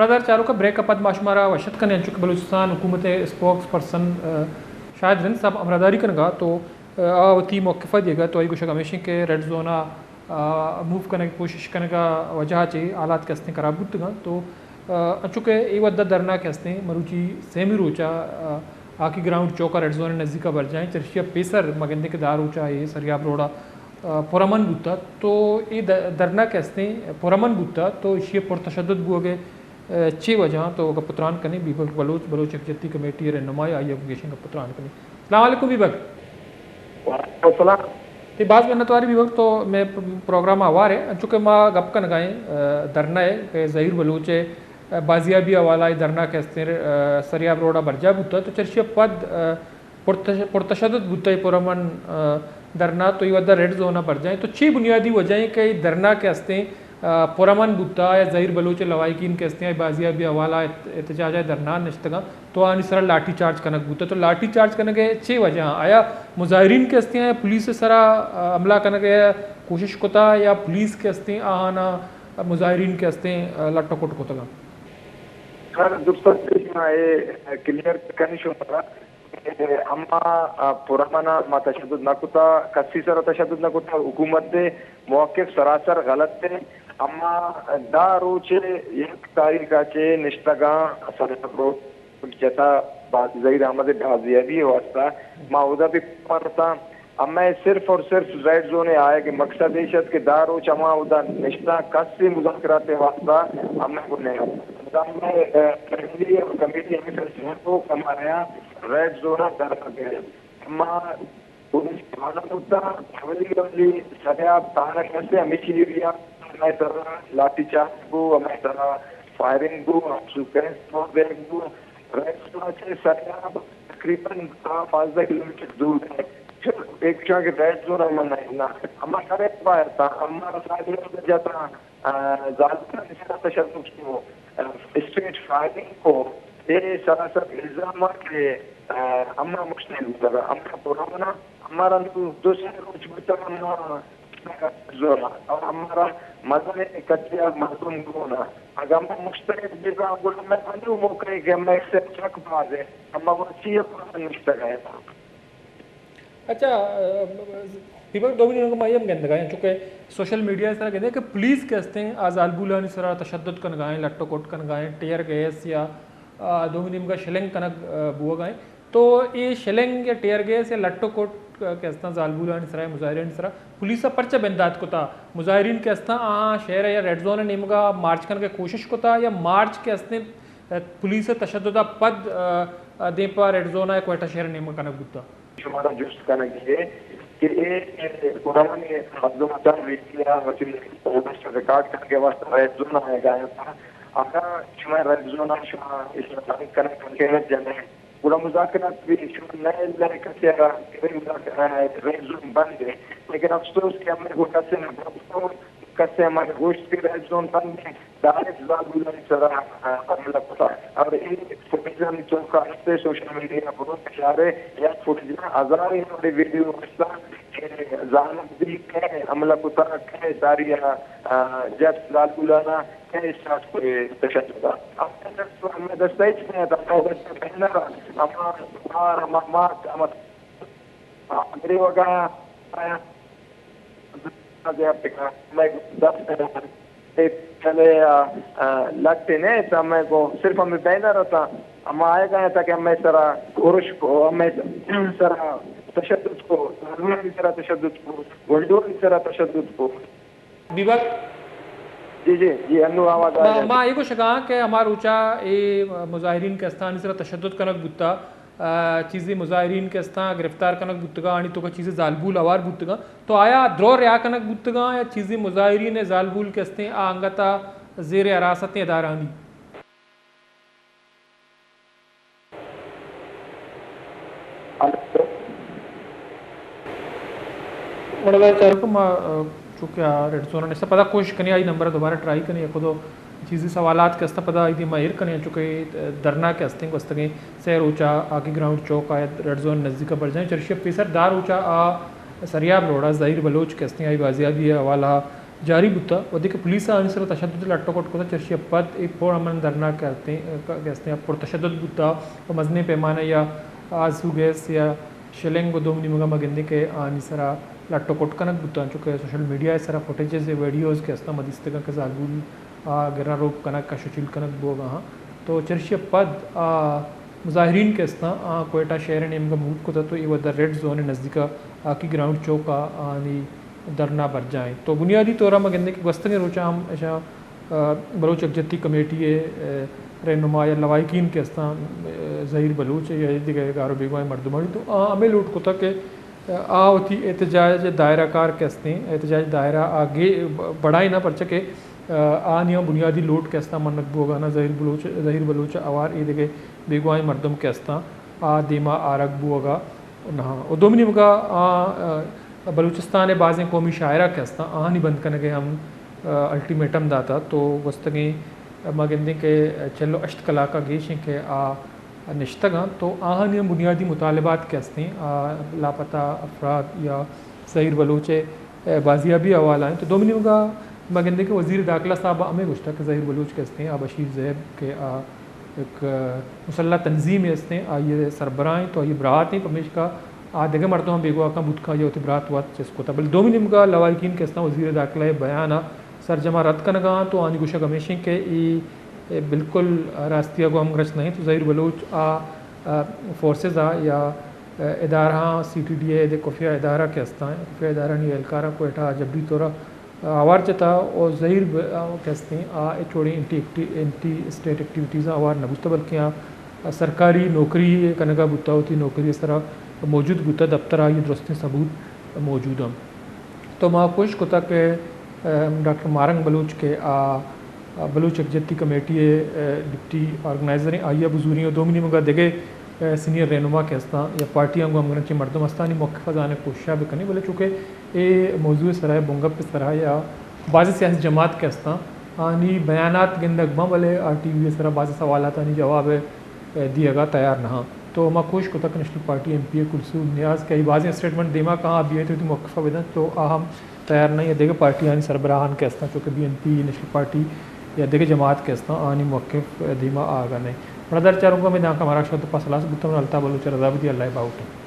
شادار چاروکا، بریک ءَ پد ما شمارا وش اتک کنیں، انچو کہ بلوچستان حکومت ءِ اسپوکس پرسن، آ، شاہد رند صاحب ہمراہداری کنگا، تو، آ، آ وتی موقف ءَ دیگا، تو آئی گوشگ ہمیش انت کہ ریڈ زون ءَ، آ، موو کنگ ءِ کوشش کنگ ءِ وجہ ءَ چہ حالات کہ استیں خراب بوتگاں۔ تو، آ، انچو کہ اے وھد ءَ دھرنا کہ استیں مروچی سیمی روچ ءَ، آ، ہاکی گراؤنڈ چوک ءَ ریڈ زون ءِ نزیک ءَ برجاہ ایں، چرشی ءَ پیسر ما گندیں کہ دار روچ ءَ اے سریاب روڈ ءَ، آ، پرامن بوتگ۔ تو اے د-، دھرنا کہ استیں پرامن بوتگ، تو ایشی ءِ پرتشدد بوگ ءِ چے وجہ انت؟ تو گپ ءُ تران کنیں۔ بیبک بلوچ، بلوچ یکجہتی کمیٹی ءِ رہنمائے، آئی ءَ گوں گیشیں گپ ءُ تران کنیں۔ السلام علیکم بیبک۔ وعلیکم السلام۔ تئی باز منتواری بیبک، تو مئے پروگرام ءَ ہوار ئے۔ انچو کہ ما گپ کنگا ایں، آ، دھرنا ءِ کہ ظہیر بلوچ ءِ، آ، بازیابی ءِ حوالہ ءَ دھرنا کہ استیں، آ، سریاب روڈ ءَ برجاہ بوتگ، تو چرشی ءَ پد، آ، پرتش-، پرتشدد بوتگ اے پرامن، آ، دھرنا، تو اے وھد ءَ ریڈ زون ءَ برجاہ ایں۔ تو چی بنیادی وجہ ایں کہ اے دھرنا کہ استیں، آ، پرامن بوتگ یا ظہیر بلوچ ءِ لواحقین کہ استیں، آئی بازیابی ءِ حوالہ ءَ احت-، احتجاج ءَ دھرنا ءَ نشتگاں، تو آہانی سرا لاٹھی چارج کنگ بوتگ؟ تو لاٹھی چارج کنگ ءِ چے وجہ ایں؟ آیا مظاہرین کہ استیں، آیا پولیس ءِ سرا، آ، حملہ کنگ ءِ کوشش کتگ یا پولیس کہ استیں، آہاں مظاہرین کہ استیں، آ، لٹ ءُ کٹ کتگ؟ سر، درست ایں، ما اے کلیئر کنیں شمارا۔ اما، آ، پرامن ءَ ما تشدد نہ کتگ، کسی سرا تشدد نہ کتگ، حکومت ءِ موقف سراسر غلط ایں۔ اما دہ روچ ءَ یک تاریخ ءَ چہ نشتگاں سر روڈ جتا با-، ظہیر احمد ءِ بازیابی ءِ واستہ ما اودا بھی پرتاں۔ اما صرف اور صرف ریڈ زون ءَ آیگ ءِ مقصد ایش ات کہ دہ روچ اما اودا نشتاں، کسی مذاکرات ءِ واستہ اما کو نہ ات۔ اما، آ، فیملی اور کمیٹی ہمیں سر سہن کو ہمارے یہاں ریڈ زون ءَ در نہ بیت۔ اما پولیس روانہ بوتاں، اولی اولی سریاب تھانہ کہ است ہمیشی ایریا، ہمے سرا لاٹھی چارج بو، ہمے سرا فائرنگ بو، ہم سوکیں فائرنگ بو۔ ریڈ زون چہ سریاب تقریباً دہ پانزدہ کلومیٹر دور ایں۔ پھر ایک جگہ ریڈ زون ہم نہ، نہ۔ ہما سریاب آیا تھا، ہمارا ساتھ جاتا۔ آ، زالبولانی سرا تشدد کو، آ، اسٹریٹ فائرنگ کو، اے سراسر الزام ات کہ، آ، ہما مشترک بوتگ، ہما پرامن ءَ، ہمارا نوں دو سے روچ بوتگ، ہما زور ءَ، اور ہمارا مزن کچے ءَ مردم گون ءَ۔ اگاں ہما مشترک بیتاں، گڑا مئے انوں موقع ایں کہ مئے سر چک باز ایں، ہما وچی ءَ پرامن نشتگ ءَ۔ اچھا، اہ، بیبک، دومی نیمگ ءَ ما اے ہم گندگ ءَ ایں، چونکہ سوشل میڈیا ءِ سرا گندیں کہ پولیس کہ استیں، آ زالبولانی سرا تشدد کنگ ءَ ایں، لٹ ءُ کٹ کنگ ءَ ایں، ٹیئر گیس یا، آ، دومی نیمگ ءَ شلنگ کنگ، آ، بوگ ءَ ایں۔ تو اے شلنگ یا ٹیئر گیس یا لٹ ءُ کٹ، آ، کہ استاں زالبولانی سرا یا مظاہرینانی سرا، پولیس ءَ پرچا بندات کتگ؟ مظاہرین کہ استاں، آہاں شہر ءِ یا ریڈ زون ءِ نیمگ ءَ مارچ کنگ ءِ کوشش کتگ یا مارچ کہ استیں، آ، پولیس ءِ تشدد ءَ پد، آ، آ، دیم پہ ریڈ زون ءَ کوئٹہ شہر ءِ نیمگ ءَ کنگ بوتگ؟ شمارا جست کنگی ایں کہ اے، اے پرامن مردم اتاں، ویڈیو ءَ وتی پروٹیسٹ ریکارڈ کنگ ءِ واستہ ریڈ زون ءَ آیگ ءَ اتاں۔ اگاں شما ریڈ زون ءَ شما ایشاں تنگ کنگ ءِ کنٹینر جنئے، گڑا مذاکرات بھی شما نئیل کسے ءَ را کہ مذاکرات، ریڈ زون بند ایں۔ لیکن افسوس کہ ہمے گوں کسے نہ گپت، کسے ہمارا گوشت کہ ریڈ زون بند ایں۔ ڈائریکٹ زالبولانی سرا، آ، حملہ کتا۔ اور اے فوٹیجانی توکا ہستے سوشل میڈیا ءَ بروت بچارے، یک فوٹیج ءَ ہزاریں وڑے ویڈیو ہستا کہ زانگ دی کئے حملہ کتا، کئے ساری ءَ، آ، جت زالبولانا، کئے اسٹارٹ کو اے تشدد ءَ۔ ہمے دست، ہمے دست ءَ ہچ نہ ات، ہمے دست ءَ بینر ءَ، ہما مار، ہما مات، ہما، آ، میرے وگا آیا۔ مئے دست ءَ چلے، آ، آ، لٹ نہ ات، مئے گوں صرف ہمے بینر اتاں، ہما آیگ ءَ اتاں کہ ہمے سرا ارش کو، ہمے سرا تشدد کو، زالبولانی سرا تشدد کو، گونڈوانی سرا تشدد کو۔ بیبک؟ جی، جی، جی، انوں آواز آ ما، جائے۔ ما اے گوشگاں کہ ہما روچا اے مظاہرین کہ استاں آہانی سرا تشدد کنگ بوتا، آ، چیزے مظاہرین کہ استاں گرفتار کنگ بوتگاں، آہانی توکا چیزے زالبول ہوار بوتگاں، تو آیا درو رہا کنگ بوتگاں یا چیزے مظاہرین ءِ زالبول کہ استیں آ انگت ءَ زیر حراست ایں ادارہانی؟ گڑا چاروکاں ما، آ، چونکہ آ ریڈ زون ءَ نشتہ، پدا کوشش کنیں آئی نمبر ءَ دوبارہ ٹرائی کنیں، یک دو چیزی سوالات کہ استاں پدا آئی دیما ایر کنیں، چونکہ دھرنا کہ استیں گوستگیں سئے روچ ءَ ہاکی گراؤنڈ چوک ءَ ریڈ زون نزیک ءَ برجاہ ایں، چرشی ءَ پیسر دہ روچ ءَ آ سریاب روڈ ءَ ظہیر بلوچ کہ استیں آئی بازیابی ءِ حوالہ ءَ جاری بوتا، وھدے کہ پولیس آنی سرا تشدد لٹ و کٹ کتا، چرشی ء پد اے پر امن دھرنا کہ استیں، کہ استیں پر تشدد بوتا و مزنیں پیمانہ یا آسو گیس یا شلنگ و دومی نیمگا ما گندیں کہ آنی سرا لٹ و کٹ کنگ بوتا، چونکہ سوشل میڈیا ء سرا فوٹیجز ء ویڈیوز کہ استاں ما دیستگاں کہ زالبول آ گرا روپ کنگ، کش و چیل کنگ بوگا ہاں۔ تو چرشی ء پد آ مظاہرین کہ استاں آ کوئٹہ شہر ء نیمگا موو کتا تو اے وھدا ریڈ زون ء نزدیکا ہاکی گراؤنڈ چوکا آنی دھرنا برجاہ انت۔ تو بنیادی طور ء ما گندیں کہ گوستگیں روچاں ہم اشاں، آ، بلوچ یکجہتی کمیٹی ء، آ، رہنما یا لواحقین کہ استاں، آ، ظہیر بلوچ یا دگہ گار و بیگواہیں مردمانی تو آ ہمے لوٹ کتا کہ آ وتی احتجاج دائرہ کار کہ استیں، احتجاج دائرہ آ گے بڑائیں نہ، پرچہ کہ، آ، آنی ہم بنیادی لوٹ کہ استاں منت بوگا نہ ظہیر بلوچ، ظہیر بلوچ ء ہوار اے دگہ بیگواہیں مردم کہ استاں آ دیما آرگ بوگا نہ۔ و دومی نیمگا آ، آ، بلوچستان ء بازیں قومی شاعرہ کہ استاں آہانی بند کنگ ء ہم، آ، الٹیمیٹم داتا تو گوستگیں ما گندیں کہ چل و ہشت کلاک ء گیش انت کہ آ نشتگاں تو آہانی ہم بنیادی مطالبات کہ استیں آ لاپتہ افراد یا ظہیر بلوچ ء بازیابی حوالہ انت۔ تو دومی نیمگا ما گندیں کہ وزیر داخلہ صاحب ہمے گوشتگ کہ ظہیر بلوچ کہ استیں آ بشیر زیب کہ آ یک مسلح تنظیمے استیں، آئی ء سربراہ انت تو آئی ء برات انت، پمیشکا آ دگہ مردماں بیگواہ کن بوت کہ آئی ء وتی برات وت چست کتگ۔ بلے دومی نیمگا لواحقین کہ استاں وزیر داخلہ ء بیان ء سرجما رد کنگا انت و آنی گوشگ ہمیش انت کہ اے، اے بالکل راستی ء گوں ہمگرنچ نہ انت و ظہیر بلوچ آ، آ، فورسز ء یا، آ، ادارہاں، سی ٹی ڈی اے ء دے خفیہ ادارہ کہ استاں، خفیہ ادارہانی اہلکاراں کوئٹہ ء جبری طور ء ہوار جتا و ظہیر ب-، آ، کہ استیں آ ہچ وڑیں اینٹی ایکٹی-، اینٹی اسٹیٹ ایکٹیویٹیزاں ہوار نہ بوتا بلکہ آ سرکاری نوکری کنگا بوتا، وتی نوکری سرا موجود بوتا، دفتر آئی درستیں ثبوت موجود انت۔ تو ما کوشش کتا کہ، ام، ڈاکٹر ماہرنگ بلوچ کہ آ، آ، بلوچ یکجہتی کمیٹی ء، ا، ڈپٹی آرگنائزر انت، آئی ء بزوریں و دومی نیمگا دگہ، ا، سینئر رہنما کہ استاں یا پارٹیاں گوں ہمگرنچیں مردم استاں آنی موقف ء زانگ ء کوشش ء بکنیں، بلے چونکہ اے موضوع ء سرا ء بنگپ ء سرا ء یا بعض سیاسی جماعت کہ استاں آنی بیانات گندگ باں، بلے آر ٹی وی ء سرا بعض سوالات آنی جواب ء دیگ ء تیار نہ آں۔ تو ما کوشش کتگ کہ نیشنل پارٹی ایم پی ء کلثوم نیاز کہ آئی بازیں اسٹیٹمنٹ دیما کاں آ بیایت وتی موقف ء بدنت تو آ ہم تیار نہ ایں، دگہ پارٹیانی سربراہان کہ استاں چونکہ B N P, national party یا دگہ جماعت کہ استاں آنی موقف دیما آگا نہ ایں۔ مڑدار چارونکاں میں دانکہ ہمارا شد پاس ہلاس بوتم، الطاف بلوچ رضا بدی، اللہ باہوٹ۔